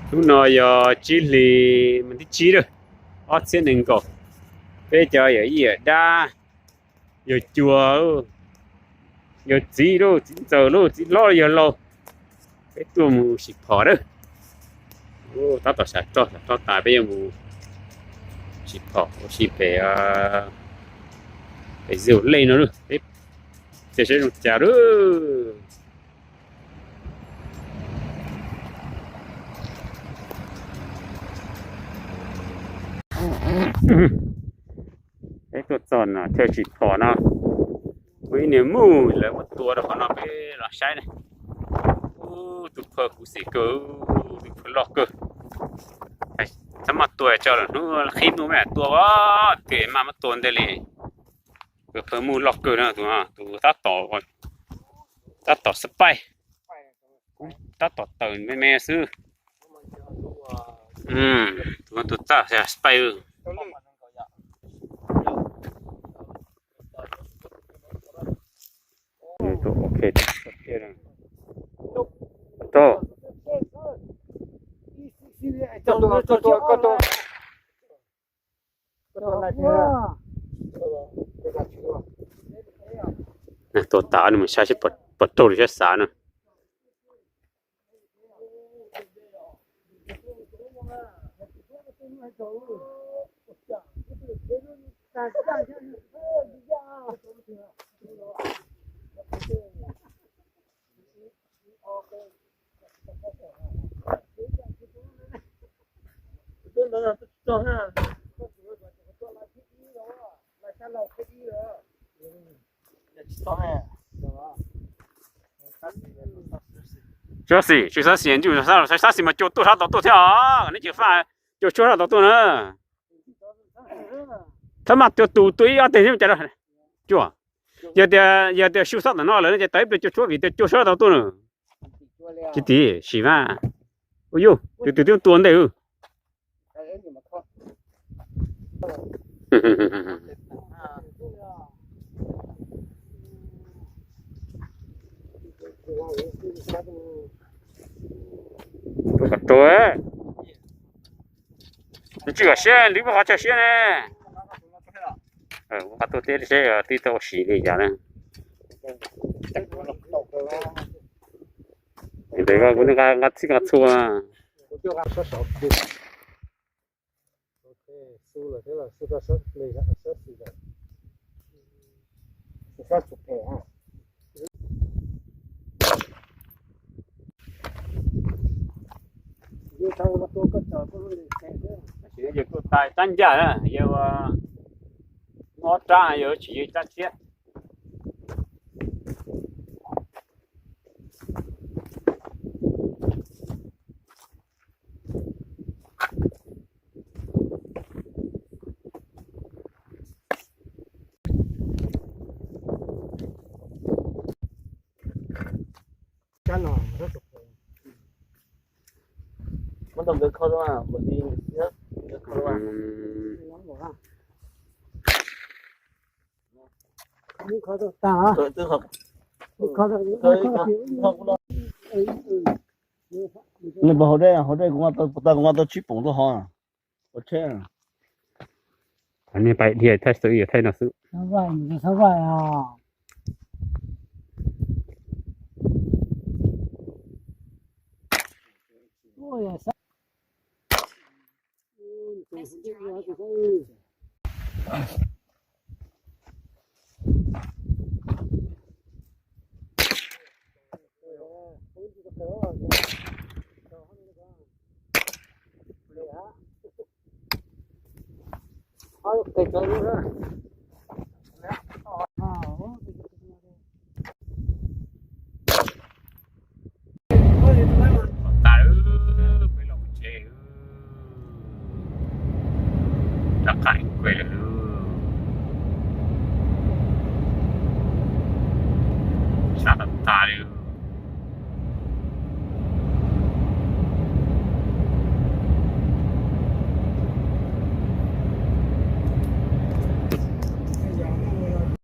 Hnub no yog tsib hlis mas thib tsib lawm, ob txhiab nees nkaum. Peb cov yawm yij yawm dab, yawg cuas, yawg txiv lauj, txiv ntxawm lauj, txiv hlob yawg laus, peb tuaj mus sim phom lawm. Tab tom sam roj, sam roj tas peb yuav mus sim phom ua si pem, pem Zia Lej no lauj, peb saib zoo cas lauj. Peb tuaj txog no chaw sim phom no, muaj ib niag muj lawv muab tua rau qhov no peb los saib ne. Ub, tus phawj khuv xim kawg, tus phawj loj kawg. Txhob maj tua tso, lwm hnub qhib muaj me tua, tus maj muab tua ntej li. Tus phawj muj loj kawg no, tus, tus tab tom, tab tom xab paij, tab tom tawm me me xwb. Tus, tus txaj xab paij. Tua tas nws mus saib seb puas raug li siab xav na. Tsis xav xim, tsis xav xim, ntuj, xav xim mas cua tuaj sab tod tuaj thiab os, neb tsis faj cua tshuab sab tod tuaj na. Txhob maj cua tus tua ib ob teg thiab cas. Cua, yog tias, yog tias su xob tom no lawm no ces tawm ib pliag cua tshuab vim tias cua sab tod tuaj na. Tsis tim sim mas. Ua yuj, tus twg twb tua ntej. Tus kom rau, nws tsis kom siab, nws muaj qhov chaw siab ne. Ua qhov tuaj teb seb twb tau ua si li cas na. Ntawd kuv nqa txhij nqa txhua. Yog tus tais tab ncaj na, yog ua mob rab, yog tsis yog rab tshiab. Nws pas hauv dej, hauv dej kuv nqa tau, kuv nqa tau tsib poom tuaj hov. Ua tsheb. Nej pais dhia thaij xwb, yog thaij no xwb. Tas lawm, peb los mus tsev, rov qab kuj lawm, sab tas tas li.